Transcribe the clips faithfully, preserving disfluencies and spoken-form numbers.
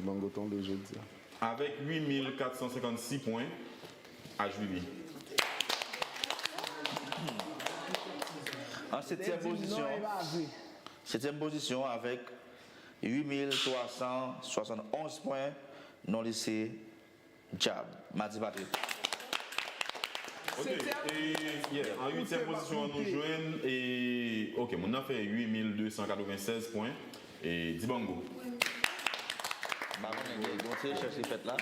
Mango tonbe jodi a. Avèk uit mil kat san senkannsis pwen, H V V. An setyèm pozisyon, setyèm pozisyon avèk uit mil twa san swasann onz pwen, non li se Djab, Madi Patrik. Ok, e yeah, an uityèm pozisyon an nou jwenn e ok, moun nan fè uit mil de san katrevennsèz pwen e Dibango. M pa konnen gen yon ti rechèch ki fèt la.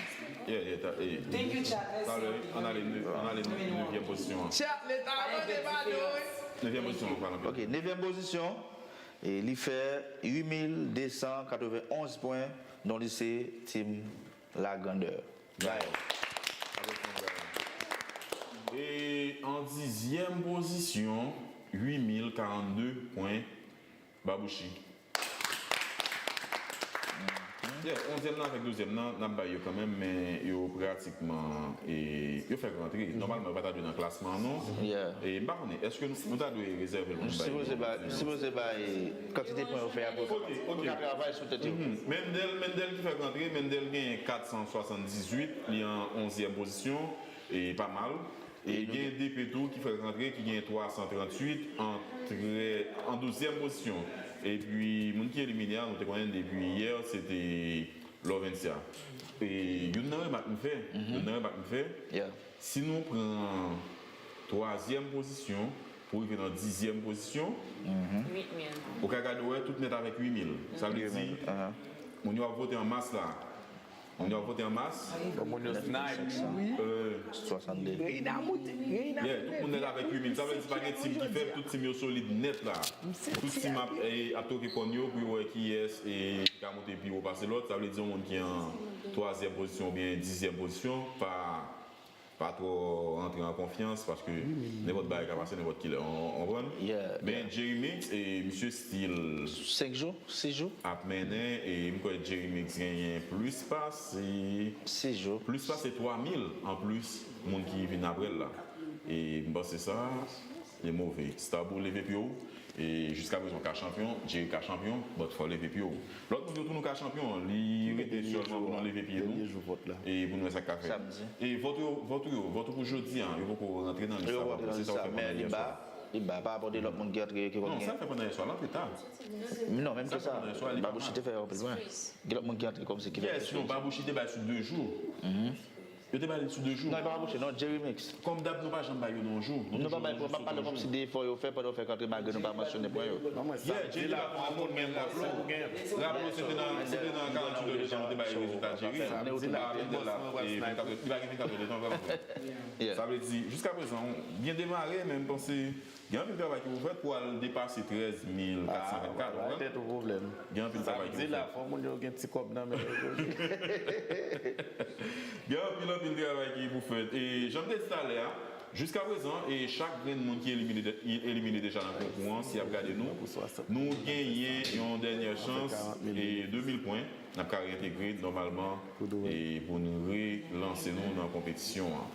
Yeah, yeah, ta, e, Thank you, chat. Mèsi talè, anpil. Ann ale, ann ale nevyèm pozisyon an. Chat, leta mande pa nou wi. Nevyèm pozisyon an, pa nan Ok, nevyèm pozisyon, e li fè uit mil de san katrevenn onz pwen, non li se Tim Lagandè. Gaël. E an dizyèm pozisyon, uit mil karannde pwen, Babouchi. Yeah, onzyèm nan avèk douzyèm nan, n ap bay yo kanmenm, men yo pratikman, e, yo fèk rantre. Nòmalman, yo pa ta dwe nan klasman an, non. Yeah. E m pa konnen, èske nou, nou ta dwe rezève l pou nou bay Sipoze yo? bay, sipoze bay kantite pwen yo fè a pou Ok, ok. pou ka travay sou tèt yo. Mhm. Mendel, Mendel ki fèk rantre, Mendel genyen kat san swasanndizwit, li an onzyèm pozisyon, e pa mal. E gen Depe tou ki fèk rantre, ki gen twa san tranntuit an trè, an douzyèm pozisyon. Epi, moun ki elimine a, nou te konnen depi yè, se te Lovencia. E youn nan remak m fè, youn nan remak m fè, Yeah. si nou pran twazyèm pozisyon pou rive nan dizyèm pozisyon, Uit mil. ou ka gade wè tout nèt avèk uit mil. Sa vle di, Aha. moun yo ap vote an mas la. Moun yo ap vote an mas. Bon, moun yo snipe. Euh, Swasannde. Yeah, tout moun nèt avèk uit mil. Sa vle di pa gen tim ki fèb, tout tim yo solid nèt la. Tout tim ap, e, ap twoke kòn yo pou yo wè kiyès e ki ka monte pi wo pase lòt. Sa vle di yon moun ki an twazyèm pozisyon oubyen dizyèm pozisyon pa pa twò antre an konfyans paske nenpòt bagay ka pase nenpòt kilè. Ou konprann? Yeah, Men Jerry Mix e misye still Senk jou? Sis jou? Ap mennen e m kwè Jerry Mix genyen plis pase Sis jou. Plis pase twa mil anplis moun ki vin apre l la. E m panse sa, li move. Starboy leve pye w. E jiska prezan w ka chanpyon, Jerry ka chanpyon, but fò w leve pye w. Lòt moun yo tou nou ka chanpyon, li rete sèlman pou nou leve pye nou. E pou nou wè sa k ka fèt. E vòt yo, vòt yo, vòt yo pou jodi a, yo poko rantre nan lis la, se sa w fè pandan yè swa. Li ba, pa rapò de lòt moun ki antre, ki konn Non, sa l fè pandan yè swa la, te ta. Non, menm ke sa, Babouchi te fè anpil pwen. Gen lòt moun ki antre kòmsi ki fè Yes, non, Babouchi te bay sou de jou. Yo te bay li sou de jou. Non, e pa Babouchi, non, Jerry Mix. Kòm dab, nou pa janm bay yo nan yon jou. Nou pa bay, nou pa pale kòmsi de efò yo fè pandan yo fè kantre malgre nou pa mansyone pwen yo. Yeah, Jerry pa pran moun, men raplo. Raplo, se te nan, se te nan karanntuit è de tan nou te bay rezilta Jerry. Pa vennkat è, li pa gen vennkat è de tan, vrèman. Sa vle di, jiska prezan, byen demare, men m panse, gen anpil travay ki pou fèt pou al depase trèz mil kat san vennkat, ou konprann? Gen anpil travay ki pou fèt. Fò moun yo gen ti kòb nan men yo. Gen anpil, anpil travay ki pou fèt. E jan m te di talè a, jiska prezan, e chak grenn moun ki elimine, elimine deja nan konkou an, si y ap gade nou, nou genyen yon dènyè chans, e de mil pwen, n ap ka reyentegre nòmalman, e pou nou relanse nou nan konpetisyon an.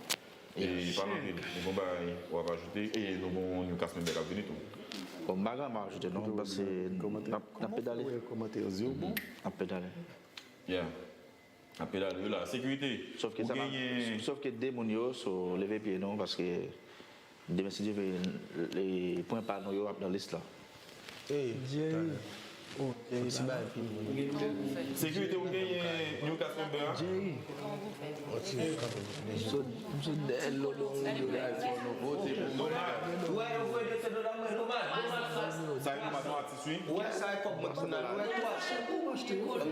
E pa anpil, nou gon bagay w ap ajoute, e nou gon yon cast member k ap vini tou. Bon, m pa gen anyen ajoute non, m panse n ap, n ap pedale. N ap pedale. Yeah. N ap pedale wi la. Sekirite. Sòf ke sa pa, sòf ke de moun yo, so leve pye nou, paske demen si Dye vle, pwen pa nou yo ap nan lis la. Jerry. Oh, Jerry, se bagay fini. Sekirite, ou genyen yon cast member a? Jerry. M sot dèyè lolo moun yo la, fò nou vote pou mwen. Sa e nou maten atis wi. Ou wè sa e kòb mwen kounye a, nou wè twa chan.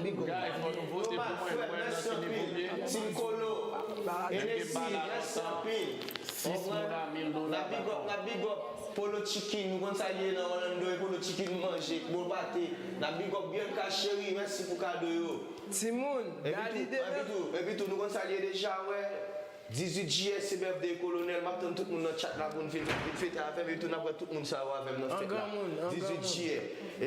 Big up. Guy, fò nou vote pou mwen, mwen nan ki nivo m ye. Team Kolo. N S C, mèsi anpil. Sis moun a mil dola. N ap big up, n ap big up Polo Chicken, nou konn sa l ye nan Orlando, e Polo Chicken manje, bon pate. N ap big up Bianca Cherie, mèsi pou kado yo. Timoun, Daddy Demeure. Epi tou, epi tou, nou konn sa l ye deja, wè. Dizuit jiyè se birthday Kolonèl, m ap tann tout moun nan chat la pou n vin, vin fete avè m, epi tou n ap wè tout moun sa yo avè m nan fèt la. Dizuit jiyè.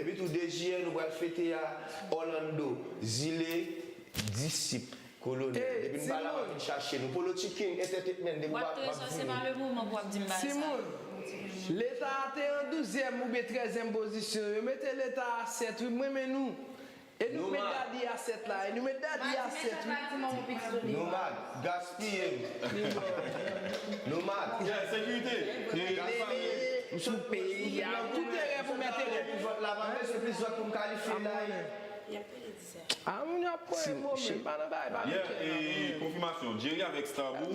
Epi tou de jiyè nou pral fete a Orlando, Zile, Disip, Kolonèl. Depi n pa la, m ap vin chache nou. Polo Chicken Entertainment, depi w ap, m ap vini. Timoun, Leta a te an douzyèm oubyen trèzyèm pozisyon, yo mete Leta a sèt wi, m renmen nou. E nou met dadi a sèt la, e nou met dadi a sèt, wi. Nomad, gaspiye. Nomad. Yeah, sekirite. M sou peyi a. Tout erè pou m enterè. Plis vòt la, pa bezwen plis vòt pou m kalifye la. A moun ap pran mo, men pa nan bagay pa. Yeah, e konfimasyon, Jerry avèk Stabou, e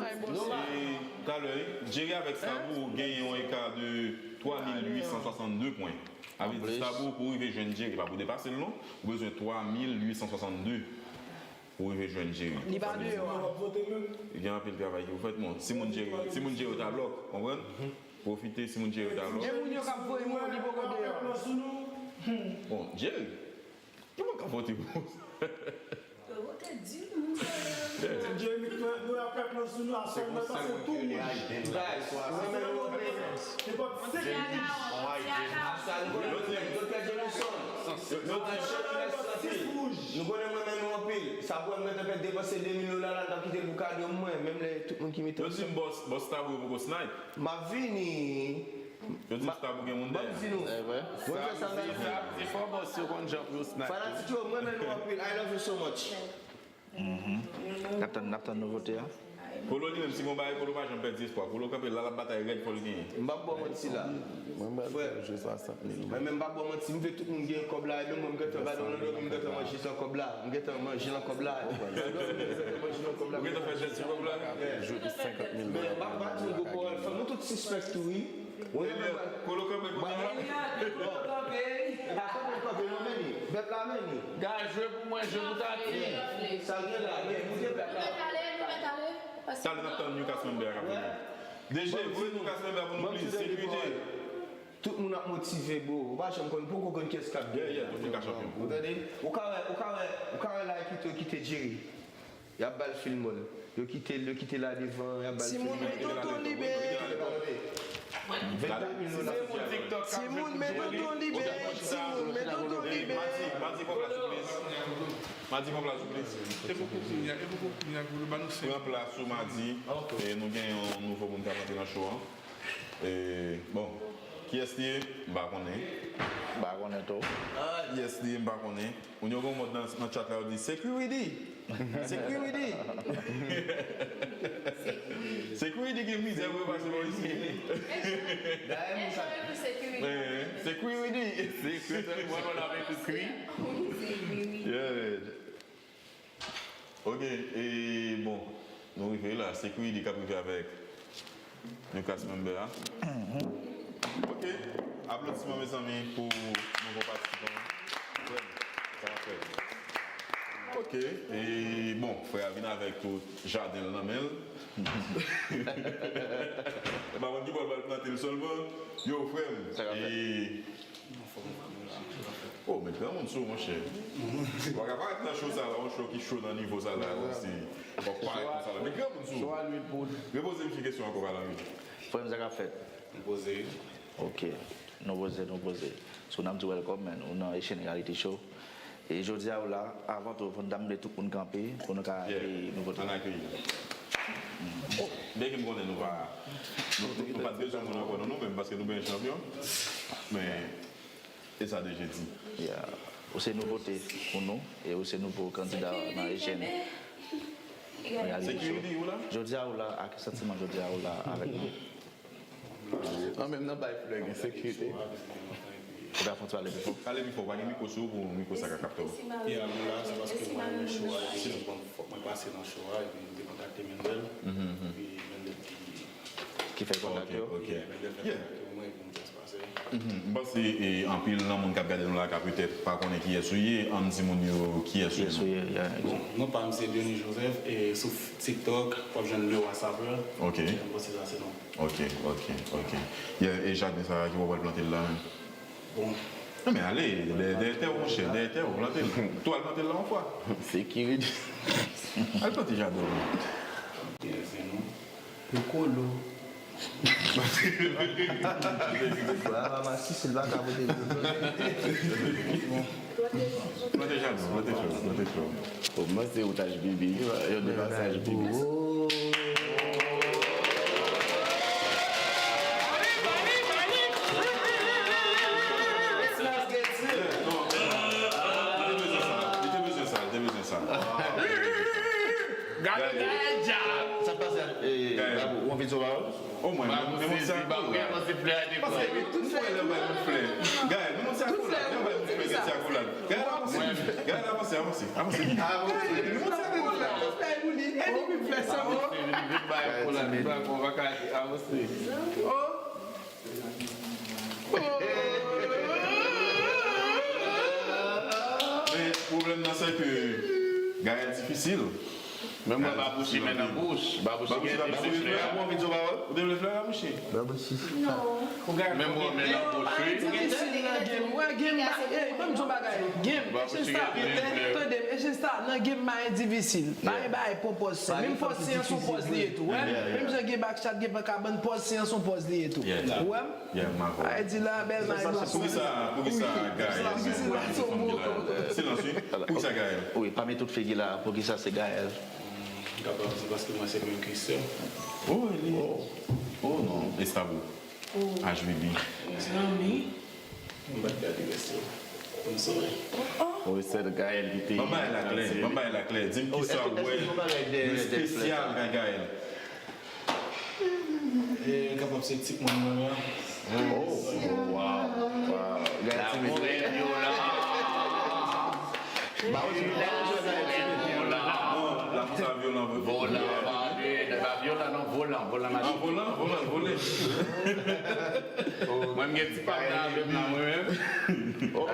talè, Jerry avèk Stabou genyen yon eka de twa mil uit san swasann de pwen. Sa vle di Stabou, pou w rive jwenn Jerry, pa pou w depase l non, ou bezwen twa mil uit san swasann de pou w rive jwenn Jerry. Li pa deyò a. Gen anpil travay ki pou fèt, bon, si moun Jerry, si moun Jerry ta blòk, konprann? Pwofite, si moun Jerry ta blòk. E moun yo k ap voye mo, li poko deyò. Bon, Jerry, ki moun k ap vote pou ou? Yo vote di moun sa yo. Jerry, nou ap fè plan sou nou a sèl mwen pase tou wouj. Guys, mwen menm mwen Nenpòt senk mil. Sa nou konnen, Doktè Jameson. Yo di, nou konnen mwen menm nou anpil. Sa pou wè m gentan fè depanse de mil dola la, m t ap kite l pou kado mwen, menm lè tout moun ki mete. Yo di m bòs, bòs Stabou poko snipe. M ap vini. Yo di m Stabou gen moun dèyè. Ban m di nou. Mwen fè sa m ta di. Sa di fò bòs yo konn jan pou yo snipe. Fanatik yo, mwen menm nou anpil. I love you so much. N ap tann, n ap tann nouvote a. Kolo li menm, si gon bagay, Kolo pa janm pèdi espwa. Kolo kanpe la, l ap batay rèd, fò l genyen. M p ap ba w manti la. Frè, mwen menm m p ap ba w manti, m vle tout moun genyen kòb la, e menm mwen m gentan ba nan lòt, m gentan manje nan kòb la, m gentan manje nan kòb la. Ou gentan fè jès sou kòb la? Men m ap ba di yon gwo pawòl, fò nou tout sispèk tou, wi. Ebyen, Kolo kanpe kounye a. Bèp la men li. Bèp la men li. Gade, jwe pou mwen, jwe pou Tati. Sa gen la, men koute bèp la. Talè n ap tann New Cast Member a k ap vini. D J, voye New Cast Member pou nou, please. Sekirite. Tout moun ap motive, bro. Ou pa janm konn, poko konn kiyès k ap vini. Yeah, yeah, tout moun ka chanpyon. Ou tande? Ou ka wè, ou ka wè, ou ka wè la, kite, kite Jerry. Y ap ba l fil mòn. Yo kite l, yo kite l la devan, y ap ba l fil mòn. Timoun, men tonton Liben. Vennkat mil dola. Timoun, men tonton Liben, timoun, men tonton Liben. Madi, Madi, pran plas ou, please. Madi, pran plas ou, please. E poko kounye a, e poko kounye a, pou yo ba nou senk. Pran plas ou, Madi. E nou gen yon nouvo moun k ap antre nan show an. E, bon, kiyès li ye? M pa konnen. M pa konnen tou. Kiyès li ye? M pa konnen. Moun yo gen yon mòd nan, nan chat la, yo di, "Security! Security!" Security gen mizè pou yo pase bò isi. Security! Security! Yeah. Ok, e bon, nou rive la. Security k ap rive avèk New Cast Member a. Ok, aplodiman, mezanmi, pou nouvo patisipan. Frè m, sa va fèt. Ok, e bon, frè a vin avèk tout jaden l nan men l. M pa konn ki bò l pral plante l sèlman. Yo, frè m, e Oh, met granmoun sou ou, monchè. Ou pa ka parèt nan show sa la, yon show ki cho nan nivo sa la, osi. Fòk parèt konsa la. Met granmoun sou ou. Repoze misye kesyon ankò, pa lanmou. Frè m, sa k ap fèt? Nou poze. Ok. Nou poze, nou poze. So, n ap di w welcome, man. Ou nan Haitian Reality Show. E jodi a, ou la, avan tou, fò n ta mande tout moun kanpe pou nou ka akeyi nouvo. Ann akeyi. Byenke m konnen nou pa, nou, nou pa t bezwen moun ankò, non, nou menm, paske nou benyen chanpyon. Men, E sa de jedi. Yeah. Ou se nouvote pou nou, e ou se nouvo kandida nan Haitian Reality Show. Security, ou la? Jodi a ou la, ak santiman jodi a ou la avèk nou. An menm nan bay flè gen sekirite. Ou ka fè yon ti pale pi fò? Pale pi fò, pa gen mikwo sou ou pou mikwo sa ka kapte w. Yeah, nou la, se paske mwen renmen show a, epi fòk mwen pase nan show a, epi m te kontakte Mendel. Epi Mendel ki Ki fè kontak yo. Ok, ok. Yeah. Mhm. M panse, e, anpil nan moun k ap gade nou la ka petèt pa konnen kiyès ou ye. Ann di moun yo kiyès ou ye. Kiyès ou ye, yeah, exactly. Bon, non pa m se Denis Joseph, e sou TikTok, w ap jwenn Leroy Sapeur. Ok. M panse sa se non. Ok, ok, ok. Yeah, e jaden sa a ki w pral plante l la menm? Bon. Non, men ale, dèyè, dèyè tè w, monchè, dèyè tè w, plante l. Tou al plante l la yon fwa. Sekirite. Al plante jaden w. Kiyès se nou? Pou Kolo. Baba Masisi, l pa ka pote l. Plante jaden, plante cho, plante cho. Bon, mwen se ou H B B, yo de pa se H B B. Gade Gaël djab. Sa k pase a, eh, Babou, ou anvi di yon pawòl? O mwen, men, men mwen se akola. Paske tout flè lè bay yon flè. Gaël, men mwen se akola. Lè bay yon flè, se akola. Gaël, avanse. Gaël, avanse, avanse, avanse. Avanse. Tout flè pou li. E li vin fè sa. Avanse, vin, vin bay akola. Avanse. Men pwoblèm nan se ke Gaël difisil. Men mwen Babouchi men nan bouch. Babouchi gen difisil. Ou te vle flè Babouchi? Babouchi. Men mwen men nan bouch wi. Difisil nan game. Wè game ba, ey, ban m di yon bagay. Game, Echanj sa, tande m, Echanj sa, nan game ba difisil. Pa gen bagay pran pòz. Menm pòz se yon pòz li ye tou. Wè, menm jan gen back chat, gen pa ka ban pòz se yon pòz li ye tou. Ou wè m? Yeah, m avè w. Ay di la bèl may. Poukisa, poukisa Gaël menm? Silans wi. Poukisa Gaël? Wi, pami tout figi la, poukisa se Gaël? M kapab di paske mwen se menm Christian. Oh, li. Oh non, Estabou. H B B. Zanmi. M pa t gade rès yo. I'm sorry. Oh, se Gaël ki te. Ban m bay la klè, ban m bay la klè. Di m kisa w wè de espesyal nan Gaël. E kapab se tip mwen mwen an. Oh, oh, wow, wow. Gaël timid. Ba ou timid la, ou jwe Gaël timid. Non, lanmou sa vyolan vre. Volan, pa vle, pa vyolan non, volan, volan mache. Ah, volan, volan, vole. Mwen m gen ti pa nan avè m la mwen menm.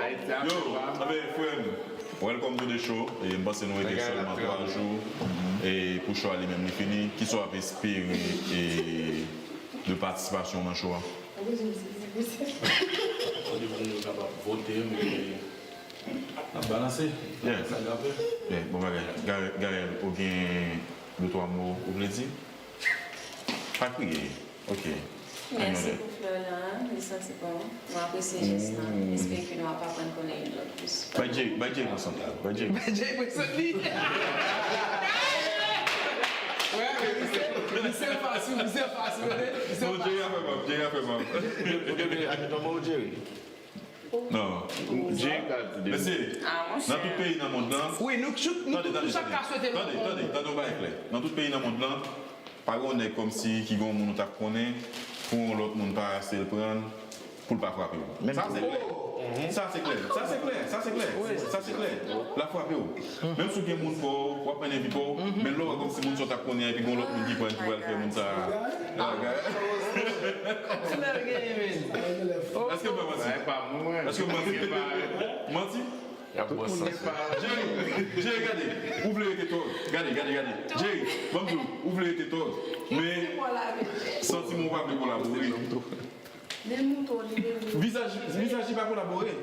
Ayiti ap yo, anben frè m, welcome to the show. E m panse nou rete sèlman twa jou. E pou show a li menm li fini. Kisa w ap espere e de patisipasyon w nan show a? Kote pou nou kapab vote, men n ap balanse. Yeah. Sa k ap fèt. Yeah, bon bagay. Gaël, Gaël, ou gen de twa mo ou vle di? Pa kriye. Ok. Mèsi pou flè la, li santi bon. Nou apresye jès lan. M espere ke nou ap aprann konnen youn lòt plis. Bay Jerry, bay Jerry konsantre. Bay Jerry. Bay Jerry konsantre. Wè, men misye, misye fasil, misye fasil, misye fasil. Bon, Jerry a fè mal, Jerry a fè mal. Ok, men ajoute yon mo, Jerry. Non. Jerry ka di de mo. Mesye, nan tout peyi nan mond lan. Wi, nou chak, nou tout, nou chak ka swete lòt. Tande, tande, tande yon bagay klè. Nan tout peyi nan mond lan, pa gen yon nèg kòmsi ki gen yon moun ou t ap konnen, pou yon lòt moun parase l pran l, pou l pa frape w. Sa se klè. Sa se klè. Sa se klè. Sa se klè. Sa se klè. L ap frape w. Menm si w gen moun pa w, w ap mennen vi pa w, men lè w wè kòmsi moun sa w t ap konnen an, epi gen yon lòt moun ki pran l, ki pral fè moun sa a. Èske m fè manti? Èske m manti? Manti? Jerry, Jerry, gade, ou vle rete tòg. Gade, gade, gade. Jerry, ban m di w, ou vle rete tòg. Men, santi m ou pa vle kolabore. Vizaj, vizaj li pa kolabore.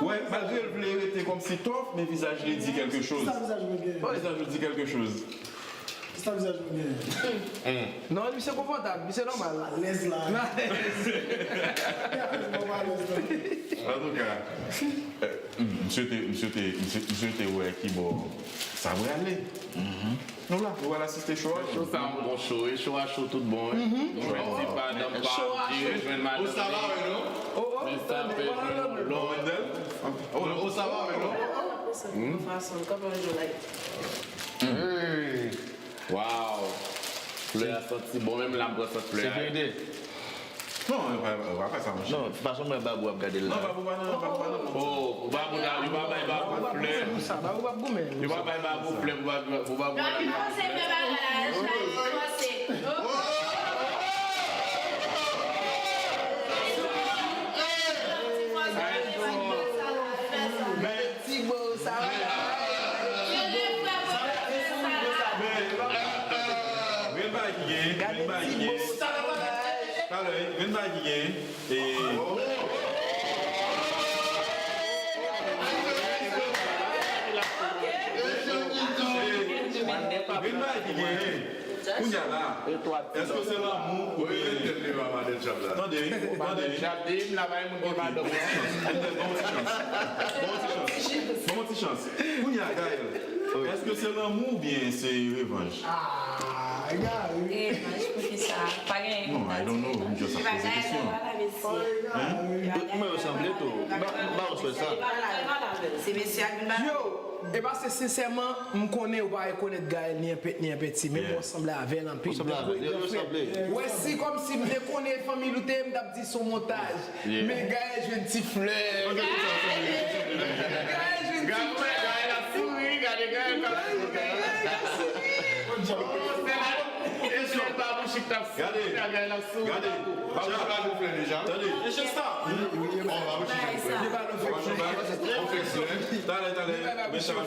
Wè, malgre l vle rete kòmsi tòf, men vizaj li di kèlke choz. Vizaj li di kèlke choz. Sa vizaj mwen genyen. Non, misye konfòtab, misye nòmal. Alèz la. Alèz. Mwen pa alèz non. Antouka, eh, m swete, m swete, m swete, m swete wè kibò sa prale. Nou la, nou al asiste show a. Show sa yon bon show, e show a show tout bon, wi. Nou jwenn ti madanm pa, jwenn madanm. Ou sa pa wè non? Oh, oh, men sa fè jwenn yon lòt. Ou sa pa wè non? Yon fason, kanpe yon jou like. Hey! Wow! Flè a santi bon, menm la m pran sant flè a. Sekirite. Non, yo pa, yo pa fè sa, monchè. Non, fason mwen Babou ap gade l la. Non, Babou pa nan, Babou pa nan. Oh, pou Babou la, yo pa bay Babou flè. Pou sa, Babou p ap goumen. Yo pa bay Babou flè, pou Babou, pou Babou la. Li panse fè bagay la, Jay, li panse. Men, Ti bo, sa va? Men, men, men, men bagay ki gen, men bagay ki gen. Talè, men bagay ki gen. E, men bagay ki gen. Kounye a la, èske se lanmou oubyen... Tande, tande. Bon, bon ti chans. Bon ti chans. Bon ti chans. Kounye a, Gaël, Èske se lanmou oubyen se revanj? Ah, Gary. Revanj pou ki sa? Pa gen. Non, I don't know. M just ap poze kesyon. Hein? Mwen yo sanble tou. M pa, m pa wè sa. Se mesye a ki vin ba. Yo, e paske sensèman, m konnen ou pa rekonèt Gaël ni an pet ni an peti, men mwen sanble avè l anpil. Ou sanble avè l, yo sanble. Wè, si kòmsi m te konnen fanmi l ou te ye, m t ap di se yon montaj. Men Gaël jwenn ti flè. Gaël jwenn ti flè. Gaël ap souri, gade Gaël ap souri. Gaël ap souri. Gade, gade. Babouch la gon flè deja. Tande. E Shasta. Babouch la gon flè. Talè, talè. Mezanmi,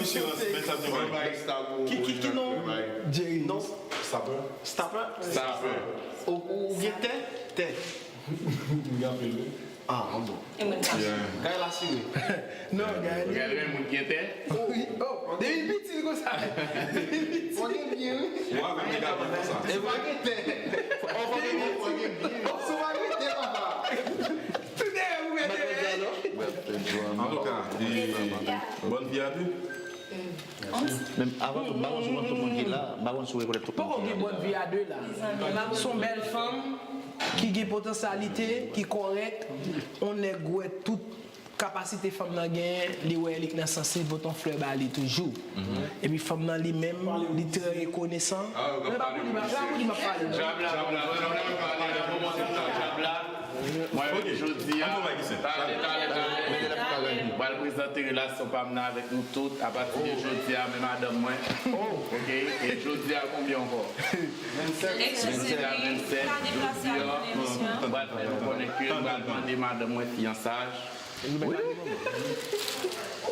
silans. Mezanmi, silans. Ki, ki, ki non? Jerry. Non. Stopper. Stopper. Stopper. Ou, ou, ou gen tè? Tè. M gen anpil, wi. Ah, bon. Gaël asire. Non, Gaël. Gaël renmen moun ki gen tè. Oh, depi l piti l konsa. Depi l piti. Mwen gen byen, wi. Mwen avè m te ka byen konsa. E pa gen tè. Ou pa gen byen. Ou pa gen tè, papa. Tout dèyè ou mete. Antouka, e, bòn vi a de. Men avan tou, m pa konn si mwen tout moun ki la, m pa konn si w rekonèt tout moun ki la. Poko gen bòn vi a de la. Se yon bèl fanm ki gen potansyalite, ki kòrèk, yon nèg wè tout kapasite fanm nan genyen, li wè li nan sans li, li pote yon flè ba li toujou. Epi fanm nan li menm, li trè rekonesan. Men pa pou li, pa pou li m ap pale non. Djab la, djab la, djab la, djab la, djab la. Mwen menm jodi a, talè, talè, talè, m pral prezante relasyon pa m nan avèk nou tout. Apati de jodi a, men madanm mwen. Ok, e jodi a konbyen ankò? Jodi a vennsèt, jodi a, m pral fè nou konnen ke m pral mande madanm mwen fiyansaj.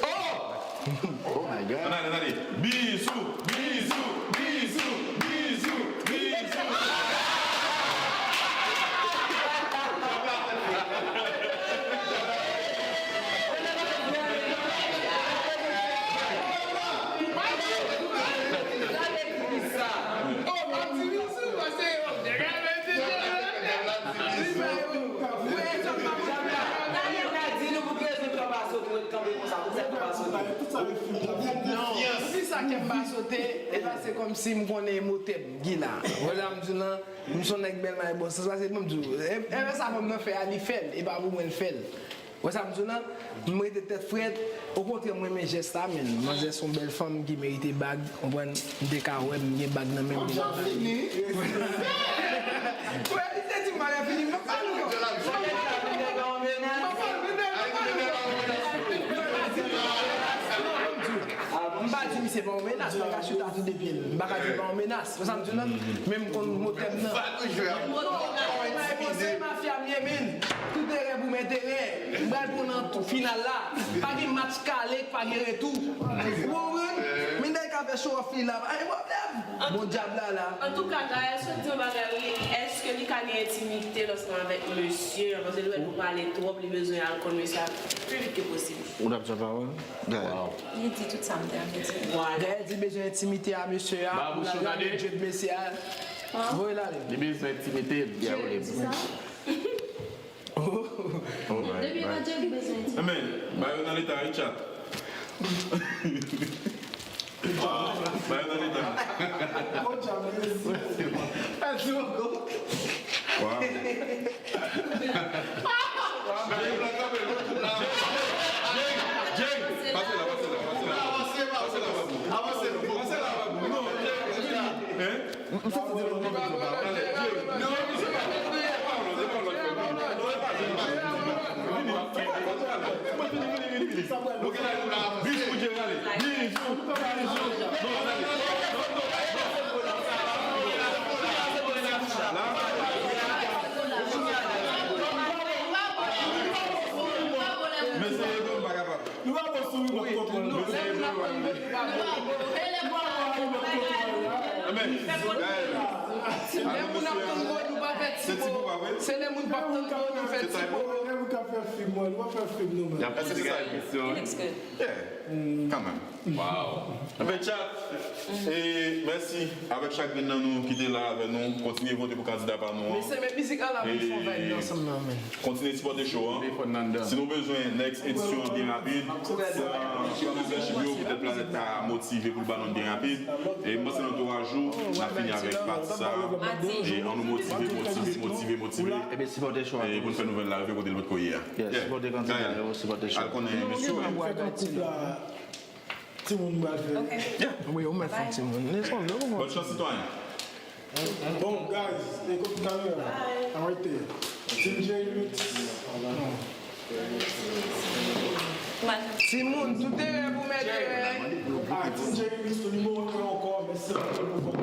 Oh! Oh my God. Ann ale, ann ale. Bizou, bizou, bizou, bizou, bizou. Poukisa kè m pa sote? E paske kòmsi m konnen motè m ki la. Wè sa m di w lan, m se yon nèg bèl may bon sans, paske bon, m di w, e, e sa fanm nan fè a, li fè l, e pa pou mwen l fè l. Wè sa m di w lan, m rete tèt frèt. Okontrè, m renmen jès la, men manzè se yon bèl fanm ki merite bag, konprann? M te ka wè m gen bag nan men m. Wè, li te di m bagay fini, m pa pale ankò. M pa di misye pa yon menas, m pa ka chita tou de pye l. M pa ka di l pa yon menas. Wè sa m di w lan, men m konn motè m nan. Non, mwen panse mafya m ye, men tout erè pou m enterè. M pral pran nan final la. Pa gen match kale, pa gen retou. Ou konprann? Men nèg ka fè show off li la, pa gen pwoblèm. Bon djab la la. Antouka, Gaël sot di yon bagay, wi. Èske li ka gen entimite lòske l ansanm avèk mesye an? Paske li wè nou pale twòp, li bezwen al konn mesye a pi vit ke posib. Ou t ap di yon pawòl? Gaël. Li di tout sa m te anvi di. Gaël di bezwen entimite a mesye a, pou l al gade djòb mesye a. Voye l ale. Li bezwen entimite l. Li di sa? Depi Bondye ki bezwen di. Amen. Ba yo nan leta Richard. Ba yo nan leta. Wow. Jerry, pase la, pase la, pase la. Pase la, babou. Pase la, babou. Non, Jerry, hein? M santi di nou konprann sa. Bis pou Jerry, ale. Bis, bis, bis. Mesye, yo, m pa kapab. Nou pa bon sou remote control. Lè moun ap tann vodou pa fè Se ti pou pa vre? Se lè moun p ap tann nou fè ti po. Lè moun k ap fè fim, mwen, nou ap fè fim nou menm. Y ap poze kèk kesyon. Yeah. Kanmenm. Wow. Anfen, chat, e mèsi avèk chak grenn nan nou ki te la avè nou. Kontinye vote pou kandida pa nou an. Mesye, men mizik la la pou n fè yon vibe ansanm nan, men. Kontinye sipòte show an. Si nou bezwen next edisyon an byen rapid, pran, pran membership yo, poutèt Planèt ka motive pou l ba nou l byen rapid. E m panse nan twa jou, n ap fini avèk pati sa. E ann nou motive, motive, motive, motive. Ebyen, sipòte show a. E pou n fè nouvèl la rive kote l potko ye a. Yeah, sipòte kandida yo, sipòte show. Al konnen, mesye. Timoun pral fè. Wi, ou mèt fè timoun. Bonne chance, citoyen. Bon, guys, e kote kamera? Arete. Team J Remix. Timoun, tout erè pou mèt erè. Ah, Team J Remix, nou nimewo en ankò, mèsi anpil pou vòt.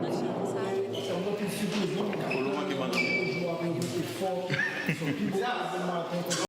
Mèsi pou vòt. Se yon anpil sipriz, non? Jou apre, nou te fò. Son pi bon maten.